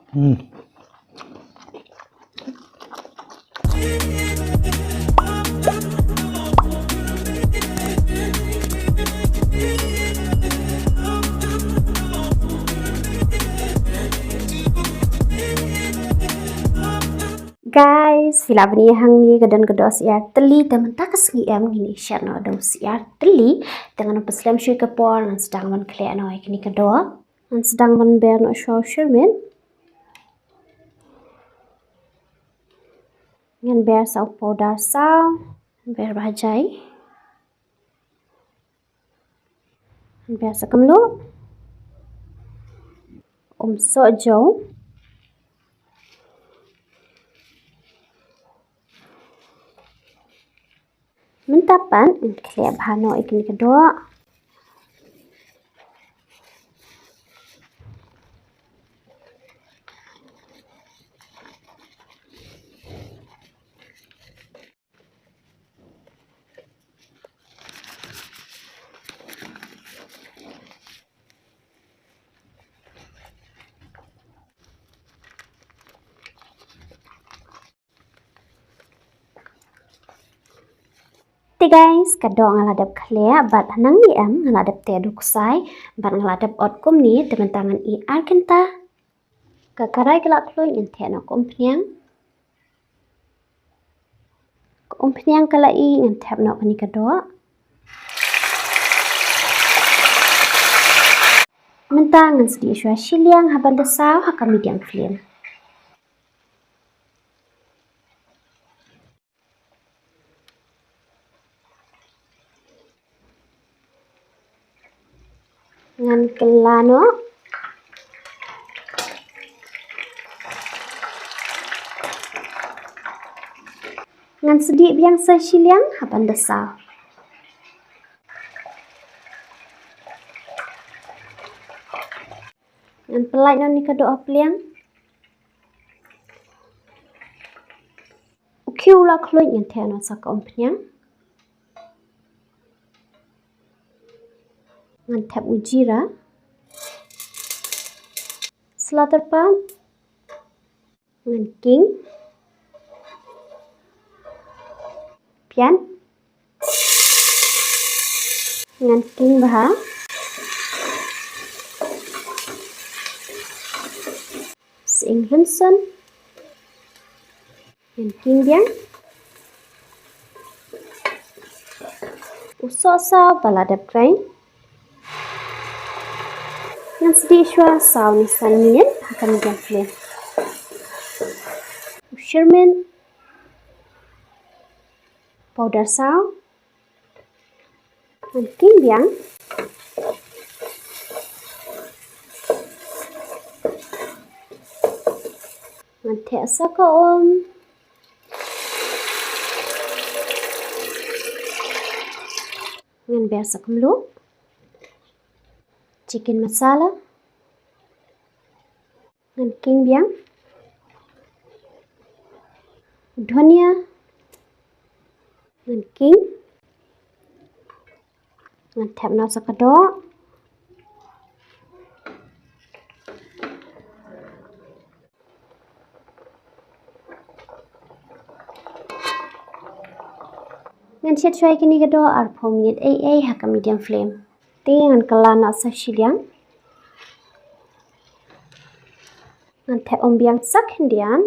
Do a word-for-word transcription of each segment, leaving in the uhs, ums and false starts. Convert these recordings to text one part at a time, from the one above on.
Hmm. Guys, phi lah ban ïohi hangne ka don ka doh syiar tylli, te mynta ka sngi em ngin ïa shet noh da u syiar tylli. Te ngan ym pynslem shuh ïa ka por, ngan sdang ban khleh noh ïa kane ka doh. Ngan sdang ban ber noh shuwa u shyrmit. Ngan ber sa u powder saw, ber ba jai. Ngan ber sa kumno. Um soh jew. Mynta pat ngan khleh bha noh ïa kane ka doh. Te guys, ka doh nga la dep khleh, bad hangne em nga la dep teh da u ksai, bad nga la dep ot kumne, te mynta ngan ïa ar kynta. Ka karai ka la khluit, ngan thep noh ka umphniang. Ka umphniang ka la ih, ngan thep noh kane ka doh. Mynta ngan sdieh shuwa shiliang haba ngan da saw ha ka medium flame. Ngan kylla noh. Ngan sdieh biang sa shiliang haba ngan da saw. Ngan pynlait noh ïa kane ka doh ha pliang. U khiew u la khluit, ngan thep noh sa ka umphniang. Ngan thep u jira. Sla tyrpad. Ngan king. Pian. Ngan king bha. Sying rynsun. Ngan king biang. U soh saw ba la dep dry. Ngan sdieh shuwa saw ne san minit ha ka medium flame. U shyrmit. Powder saw. Ngan king biang. Ngan thep sa ka um. Ngan ber sa kumno. Chicken masala. Ngan king biang. Dhania. Ngan king. Ngan thep noh sa ka doh. Ngan shet shuwa ïa kane ka doh arphew minit ei ei ha ka medium flame. Te ngan kylla noh sa shiliang. Ngan thep um biang sa khyndiat.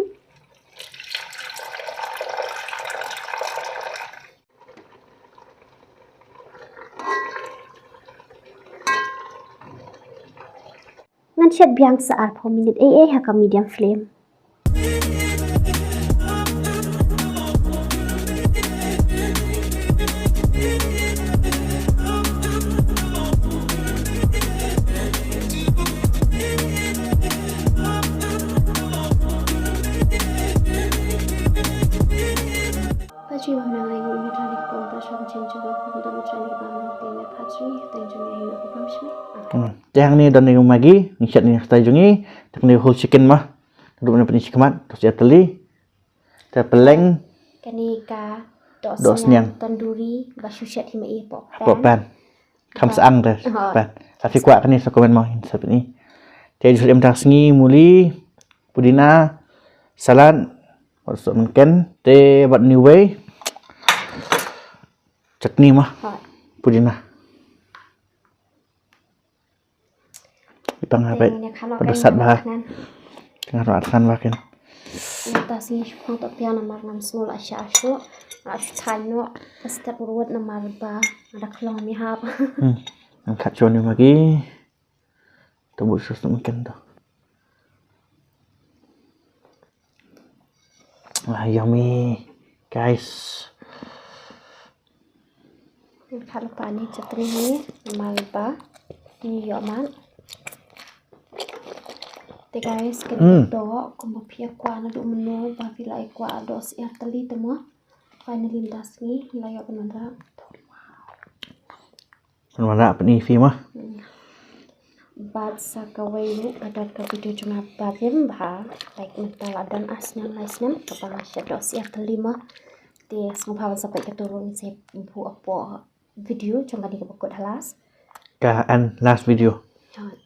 Ngan shet biang sa arphew minit ei ei ha ka medium flame. Hmm. Te hangne don ïa u Maggi, ngi shet ïa u Maggi, te hangne whole chicken ma. Ruh na pynshikmat, to sia teli. Te pylleng. Kane ka doh sniang tandoori ba shu shet hi ma i hapoh pan. Hapoh pan. Kham syang te pan. Lada phi kwah kane sa comment mo, sa pyni. Te ju shet ïa mynta ka sngi muli. pudina, salad, wat suk mynken, te wat niwei. Chutney ma. Hooid. Pudina. Ipang ha peit. Te ngin ïa khan noh. Pyndonkam sat bha. Khan. Tang ha rat khan bha ken. Mynta sngi shipang to pia namar ngam sngew la shah shuh. Nga shu thait noh. Ka step ruh namar ba nga da khlong mi hap. Hmm. Ngam khat shuh ïa u Maggi. To buh shuh shuh mynken to. Ah, yummy, guys. Kha la pani chutney hi, namar ba ngi ïoh mad. Te guys, ka Mm. doh kumba phi ïa kwah naduh mynno, ba phi la ïa kwah doh syiar tylli te mo. Finally, mynta sngi ngi la ïoh ban wanrah. Ban wanrah pyni phi mo. Hmm. Bad sa kawei ruh ka dei ka video jong nga barim bha, like, mynta la don ar snem lai snem kaba nga shu doh syiar tylli mo. Te sngewbha ban sa peit kata ruh, ngin sa buh hapoh video jong kane kaba kut ha last. Ka and last video. Hooid.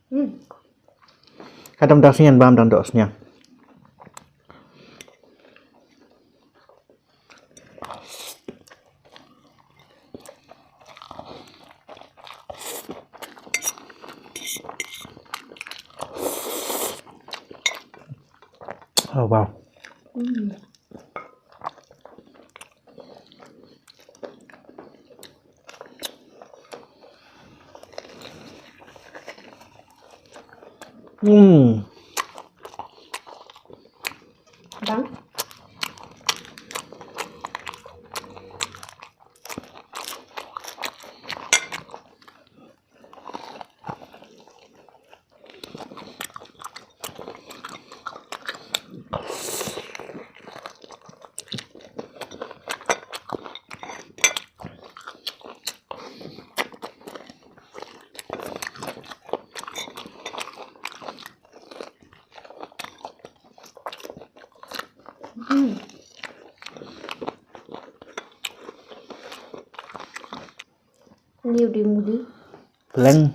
Hmm. Ka dang doh sniang, bam dang doh sniang. Oh, wow. Hmm. Hmm. Bang. Hmm. Ni u dei muli. Pleng.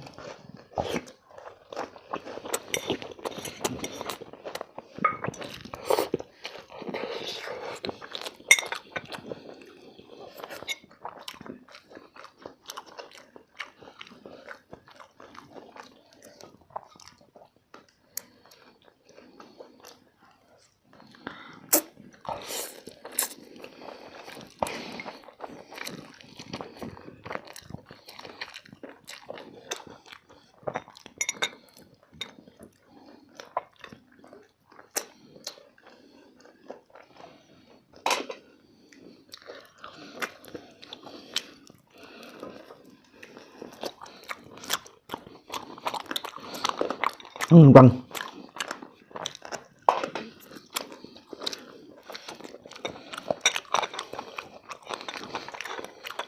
Hmm, bang.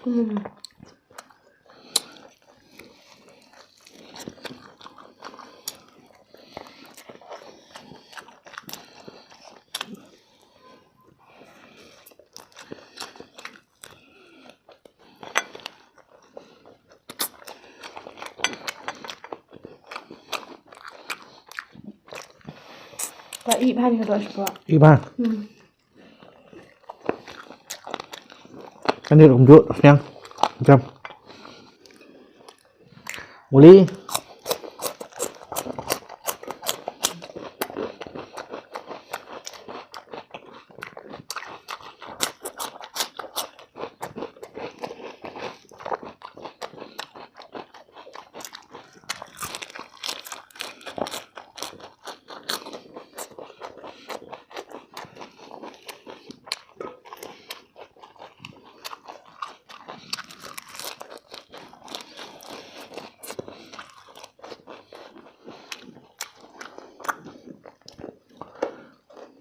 Hmm. Ka ih bha ni ka doh shapoh. Ih bha. Hmm. Kane ruh kumjuh, sniang. Jam. Uli.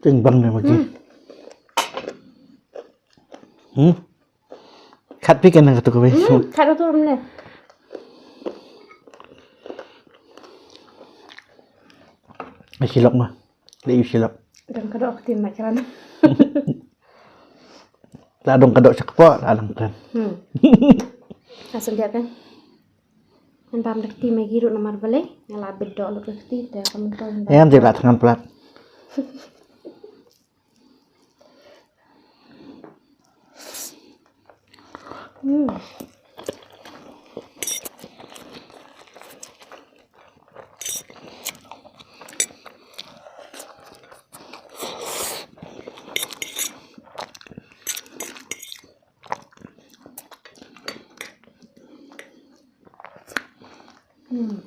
Ting bang ne maki. Hmm. Hmm. Khat pi kan katu kawei. Hmm, khat katu rum ne. Ai silok ma. Le yu silok. Dang ka doh ka tim ma kiran. La dong ka doh sha kpoh, la dong kan. Hmm. Asal dia kan. Ngan bam da kti Maggi ruh namar balei nga la bit doh lut ka kti te kam to. Em, te la thngan plat. Hmm. Hmm.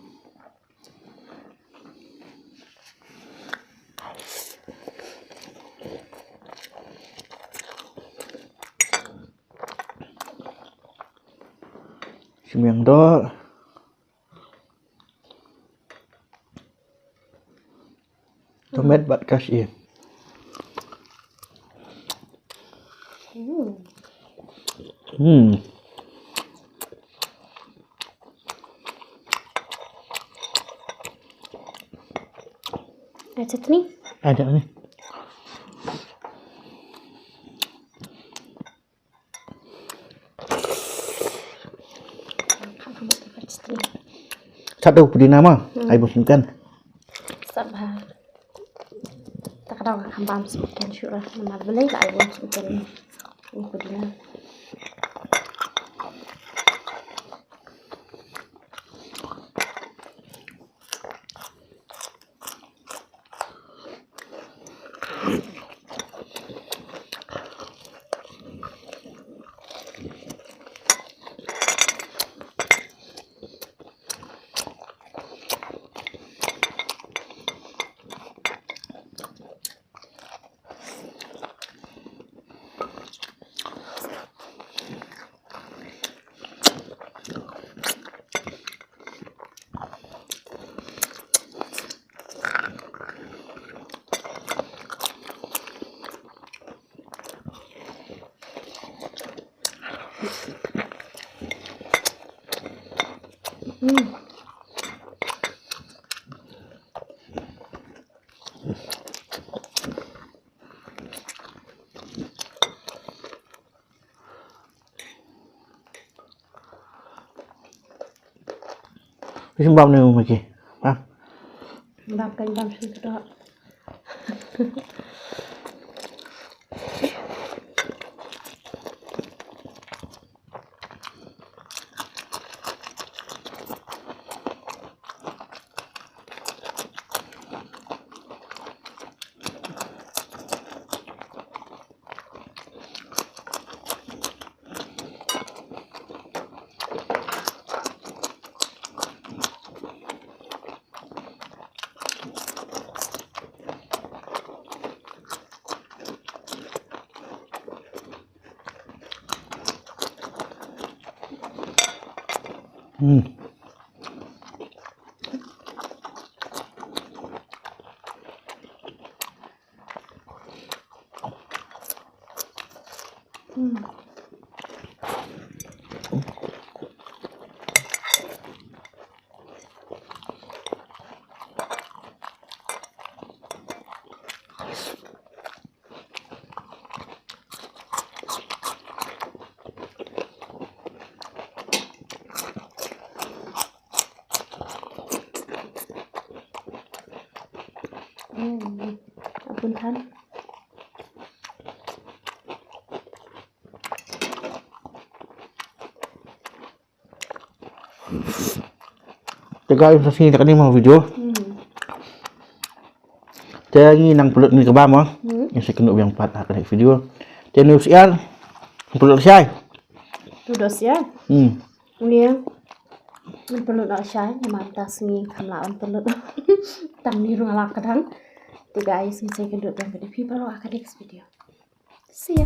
Shim ïa nga doh. Tomat bad ka shi. Hmm. Hmm. Ada chutney? Ada ni. Sat da u pudina ma. Hmm. Ai bun sngewthuh. Sat bha. Ta ka daw ka kham bam sngewthuh shuh la. Namar balei ka ai bun sngewthuh u pudina. Phi sngewbha ne u Maggi? Bam. Bam kan bam sngewbha. Hmm. Hmm. Hmm, a bun than. Te guys, sa sngi te kane mo video. Hmm. Te ngi nang pynlut ngi kaba mo. Hmm. Ngi sa kynduh biang pat ha kane video. Te ngi syiar pynlut shai. Tu dos ya. Hmm. Ngi pynlut shai, namar ta sngi kam lah ban pynlut. Tang ni rung ala kadang. Te guys, ngi sa kynduh biang pat phi baroh ha ka next video. See ya.